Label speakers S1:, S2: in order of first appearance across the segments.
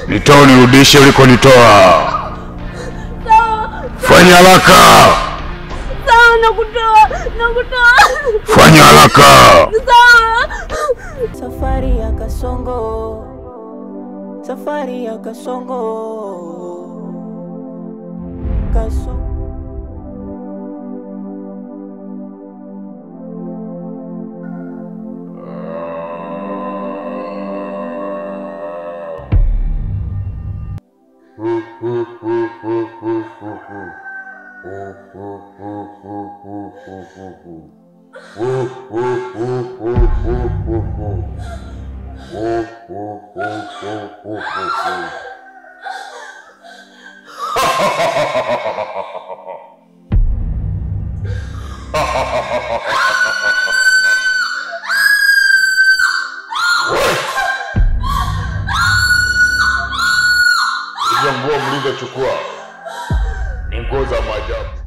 S1: Nitoe nirudishe ulikonitoa.
S2: Sawa.
S1: Fanya haraka.
S2: Sawa, nakutoa, nakutoa.
S1: Fanya haraka.
S2: Sawa.
S3: Safari ya Kasongo. Safari ya Kasongo. Kasongo.
S1: Hizo nguo mlizochukua ni nguo za maajabu.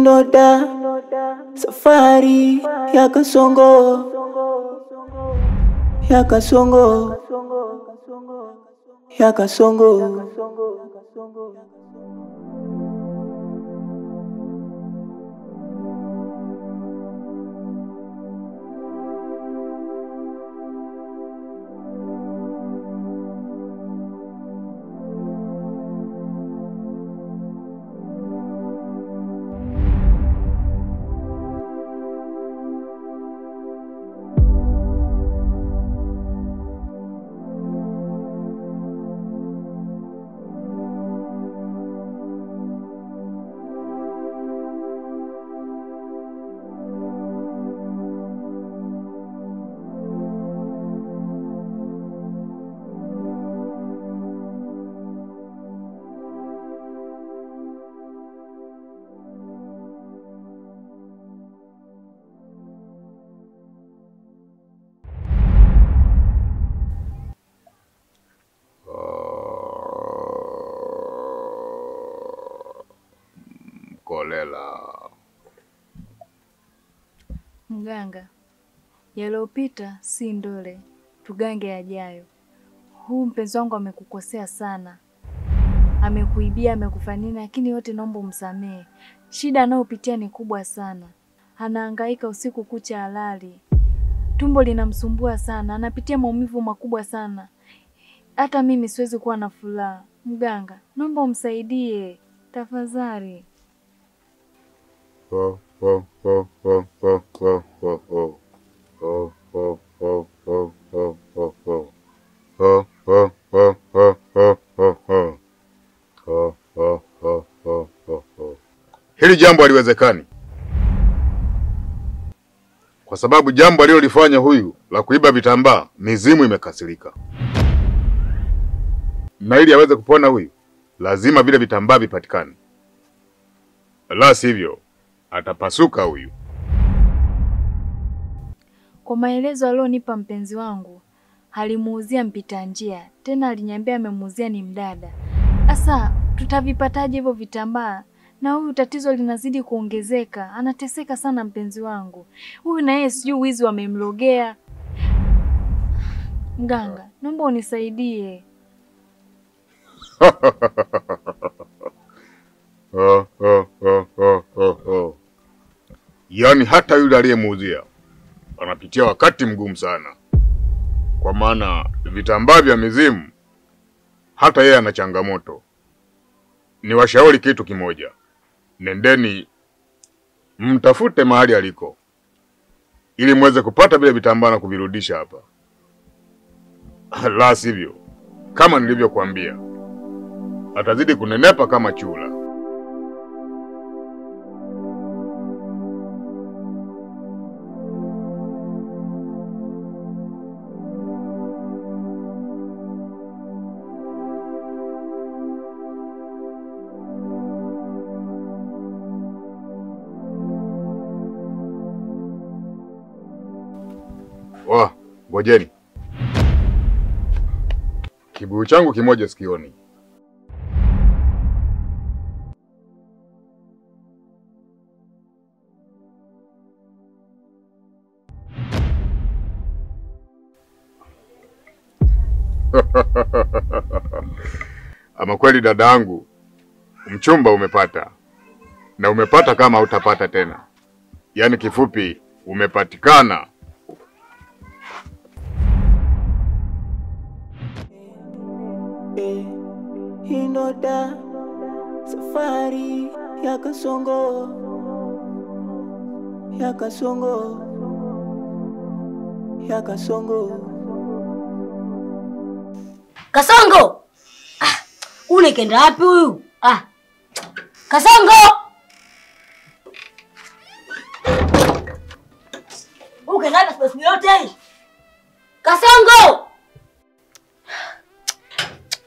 S3: Indoda safari ya Kasongo, ya Kasongo, ya Kasongo.
S1: Kolela.
S4: Mganga, yaliyopita si ndole, tugange yajayo. Huu mpenzi wangu amekukosea sana, amekuibia, amekufanina, lakini yote naomba umsamehe. Shida anayopitia ni kubwa sana, anahangaika usiku kucha halali, tumbo linamsumbua sana, anapitia maumivu makubwa sana. Hata mimi siwezi kuwa na furaha. Mganga, naomba umsaidie tafadhali.
S1: Oh, oh, oh, oh, oh, oh, oh, oh. Oh, oh, oh, oh, oh, oh, oh. Oh, oh, oh, oh, oh, oh, oh. Oh, oh, oh, oh, oh, oh.
S5: Hili jambo haliwezekani, kwa sababu jambo alilolifanya huyu la kuiba vitambaa, mizimu imekasirika. Na ili aweze kupona huyu, lazima vile vitambaa vipatikane. La sivyo atapasuka huyu.
S4: Kwa maelezo alionipa mpenzi wangu, alimuuzia mpita njia, tena aliniambia amemuuzia ni mdada. Sasa tutavipataje hivyo vitambaa? Na huyu tatizo linazidi kuongezeka, anateseka sana mpenzi wangu. Huyu na yeye sijui wizi wamemlogea. Mganga, naomba unisaidie.
S5: Oh, oh, oh, oh, oh, oh. Yaani hata yule aliyemuuzia anapitia wakati mgumu sana, kwa maana vitambaa vya mizimu hata yeye ana changamoto. Niwashauri kitu kimoja, nendeni mtafute mahali aliko ili muweze kupata vile vitambaa na kuvirudisha hapa. La sivyo, kama nilivyokuambia, atazidi kunenepa kama chura. Wah, ngojeni. Kibuyu changu kimoja sikioni. Ama kweli dadangu, mchumba umepata. Na umepata kama hutapata tena. Yaani kifupi, umepatikana.
S3: Indoda safari ya Kasongo, ya Kasongo, ya Kasongo.
S2: Kasongo! Ah, unekenda wapi huyu? Ah. Kasongo! Ukenda wapi yote hii? Kasongo!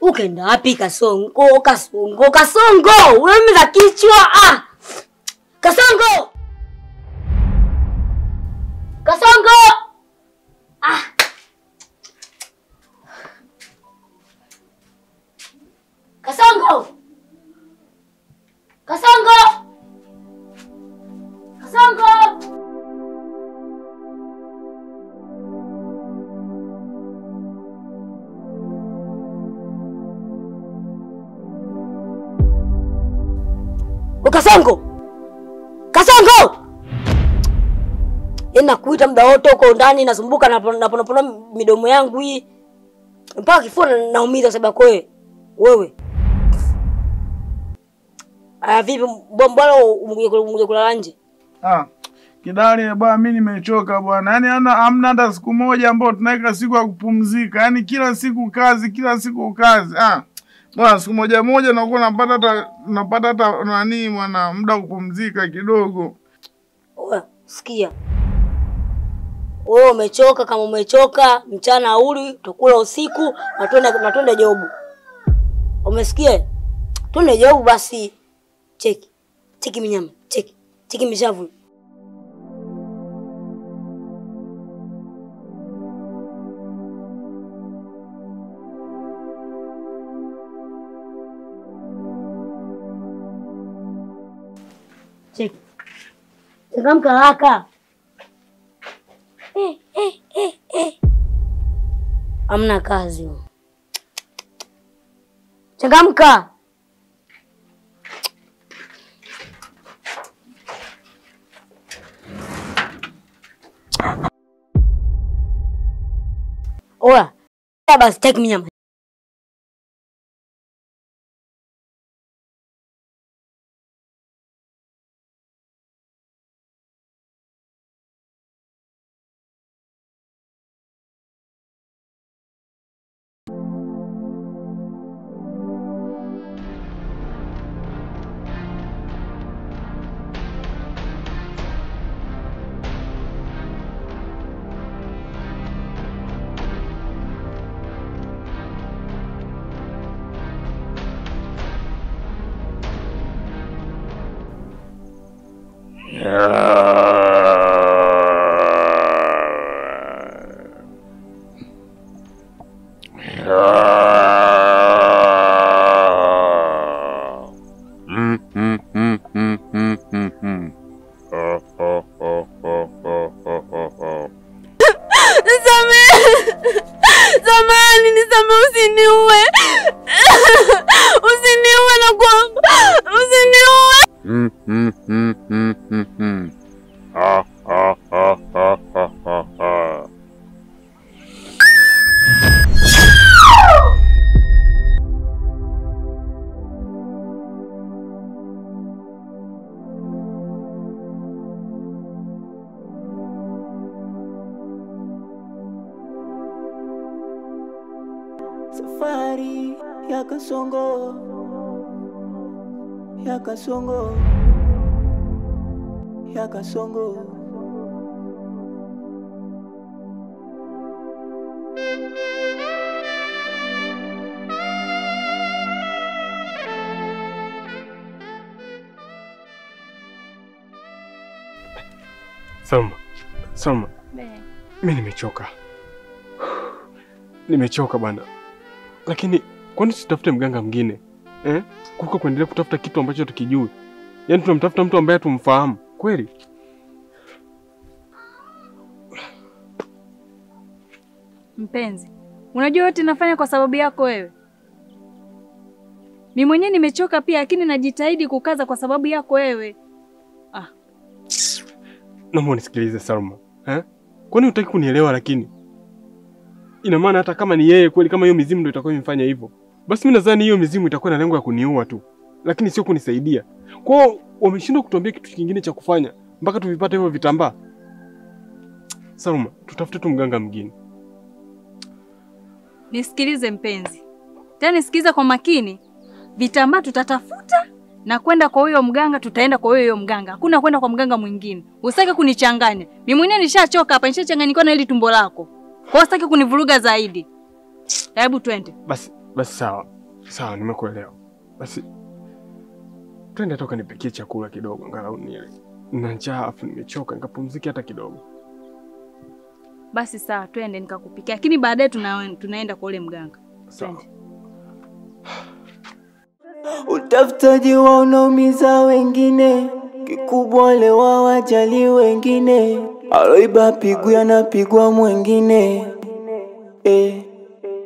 S2: Ukenda wapi Kasongo? Kasongo, Kasongo! Unaumiza kichwa. Ah! Kasongo! Kasongo! Ah! Kasongo! Kasongo! Kasongo. Kasongo. Yaani nakuita muda wote huko ndani nasumbuka na napona midomo yangu hii. Mpaka kifua naumiza sababu yako wewe. Wewe. Ah, vipi mbona umekuja kulala nje?
S6: Ah, Kidali bwana, mimi nimechoka bwana. Yaani hamna hata siku moja ambayo tunaweka siku ya kupumzika. Yaani kila siku kazi, kila siku kazi. Ah. Bwana siku moja moja nakuwa napata hata nani bwana muda kupumzika kidogo.
S2: Oya, sikia. Wewe umechoka, kama umechoka mchana hauli, tukula usiku na twende jobu. Umesikia? Twende jobu basi. Cheki. Cheki minyama, cheki. Cheki mishavu. Cheki. Changamka haraka. Hamna kazi. Changamka. Oya, basi take minyama.
S4: Zamani nisamehe, usiniue. Usiniue na kwamba usiniue.
S1: Ha ha ha ha ha ha.
S3: Safari ya Kasongo, ya Kasongo, ya Kasongo.
S7: Salma, Salma, mimi nimechoka. Nimechoka bwana. Lakini kwani tutafute mganga mwingine? Eh? Kuliko kuendelea kutafuta kitu ambacho tukijui. Yaani tunamtafuta mtu ambaye tumfahamu. Kweli?
S4: Mpenzi, unajua yote nafanya kwa sababu yako wewe. Mimi mwenyewe nimechoka pia, lakini najitahidi kukaza kwa sababu yako wewe. Ah.
S7: Naomba unisikilize Salma. Eh? Kwani hutaki kunielewa lakini? Ina maana hata kama ni yeye kweli, kama hiyo mizimu ndio itakuwa imefanya hivyo, basi mimi nadhani hiyo mizimu itakuwa na lengo ya kuniua tu, lakini sio kunisaidia. Kwa hiyo wameshindwa kutuambia kitu kingine cha kufanya mpaka tuvipate hivyo vitambaa. Salma, tutafute tu mganga mwingine.
S4: Nisikilize mpenzi. Tena nisikilize kwa makini. Vitambaa tutatafuta na kwenda kwa huyo mganga, tutaenda kwa huyo mganga. Hakuna kwenda kwa mganga mwingine. Usitaki kunichanganya. Mimi mwenyewe nishachoka hapa, nishachanganyikiwa na hili tumbo lako. Kwa hiyo sitaki kunivuruga zaidi. Hebu twende.
S7: Basi basi sawa. Sawa, nimekuelewa. Basi twende toka nipikie chakula kidogo angalau nile. Nina njaa afu nimechoka, nikapumzike hata kidogo.
S4: Basi sawa, twende nikakupikia. Lakini baadaye tunaenda kwa ule mganga.
S7: Sawa.
S3: Utafutaji wa unaumiza wengine, kikubwa lewa wajali wengine, aloiba pigwa na pigwa mwengine.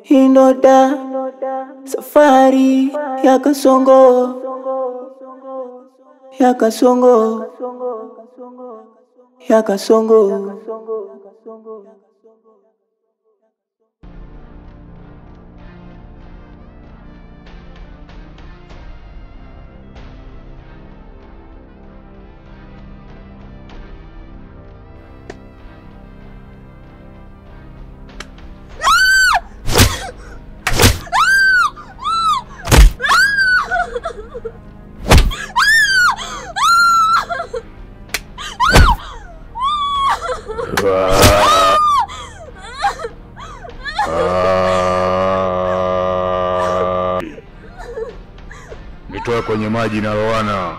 S3: Hii ndo da safari ya Kasongo, Ya Kasongo, ya Kasongo.
S5: Nitoe kwenye maji na lowana.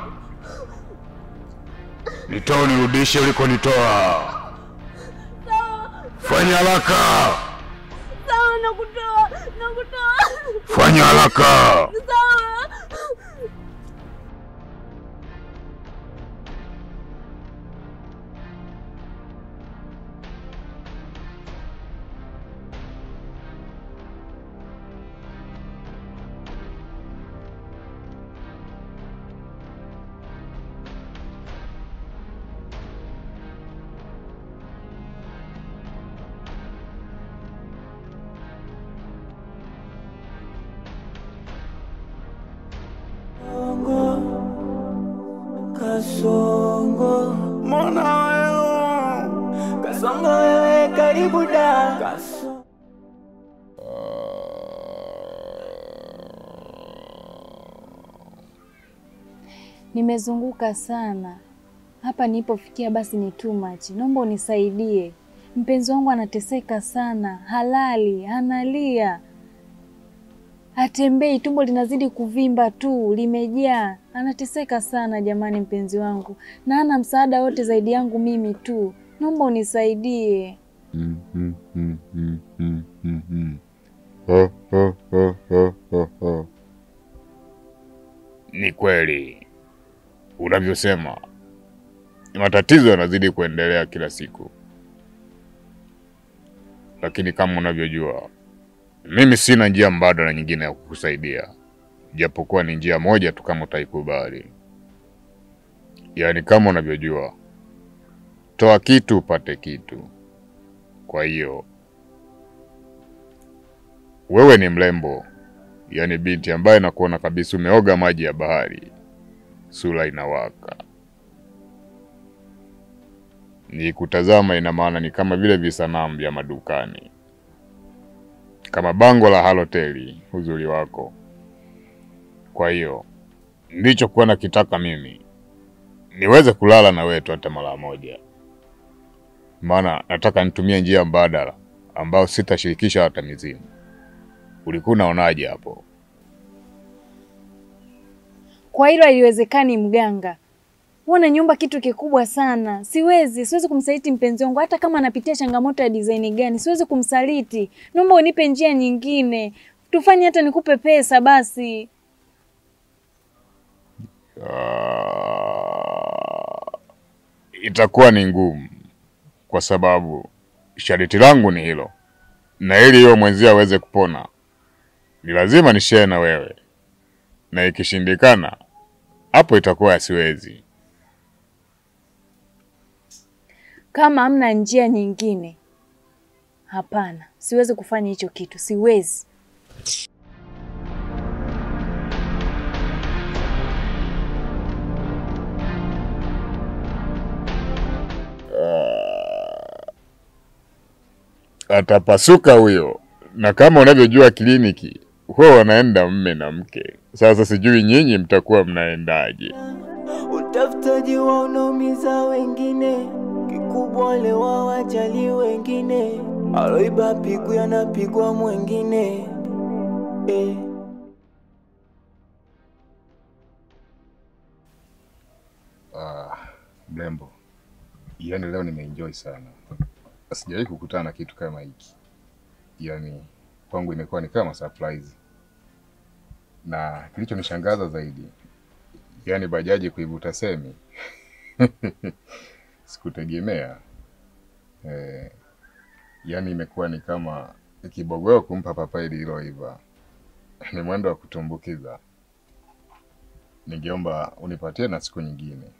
S5: Nitoe nirudishe ulikonitoa. Fanya haraka.
S4: Sawa, nakutoa, nakutoa.
S5: Fanya haraka.
S4: Sawa.
S3: Kasongo, mbona wewe? Kasongo wewe karibu da. Kasongo.
S4: Nimezunguka sana. Hapa nilipofikia basi ni too much. Naomba unisaidie. Mpenzi wangu anateseka sana, halali, analia. Hatembei, tumbo linazidi kuvimba tu, limejaa. Anateseka sana jamani mpenzi wangu. Na hana msaada wote zaidi yangu mimi tu. Naomba unisaidie.
S5: Ni kweli unavyosema, matatizo yanazidi kuendelea kila siku. Lakini kama unavyojua, mimi sina njia mbadala nyingine ya kukusaidia, japokuwa ni njia moja tu kama utaikubali. Yaani kama unavyojua, toa kitu upate kitu. Kwa hiyo wewe ni mrembo, yaani binti ambaye nakuona kabisa umeoga maji ya bahari, sura inawaka. Nikutazama ina maana ni kama vile visanamu vya madukani, kama bango la haloteli, uzuri wako. Kwa hiyo nilichokuwa nakitaka mimi niweze kulala na wewe tu hata mara moja. Maana nataka nitumie njia mbadala ambayo sitashirikisha hata mizimu. Ulikuwa unaonaje hapo?
S4: Kwa hilo haiwezekani mganga. Uona nyumba kitu kikubwa sana. Siwezi kumsaliti mpenzi wangu hata kama anapitia changamoto ya design gani. Siwezi kumsaliti. Naomba unipe njia nyingine. Tufanye hata nikupe pesa basi.
S5: Itakuwa ni ngumu kwa sababu sharti langu ni hilo. Na ili hiyo mwenzia aweze kupona, ni lazima nishare na wewe. Na ikishindikana, hapo itakuwa siwezi.
S4: Kama hamna njia nyingine, hapana, siwezi kufanya hicho kitu, siwezi.
S5: Atapasuka huyo. Na kama unavyojua kliniki huwa wanaenda mme na mke. Sasa sijui nyinyi mtakuwa mnaendaje.
S3: Utafutaji wa unaumiza wengine, kikubwa lewa wajali wengine, aloiba pigwa anapigwa mwingine.
S1: Mlembo, yaani leo nimeenjoy sana. Sijawahi kukutana na kitu kama hiki. Yaani kwangu imekuwa ni kama surprise. Na kilichonishangaza zaidi, yaani bajaji kuivuta semi. Sikutegemea. Yaani imekuwa ni kama kibogoo kumpa papai lililoiva. Ni mwendo wa kutumbukiza.
S5: Ningeomba unipatie na siku nyingine.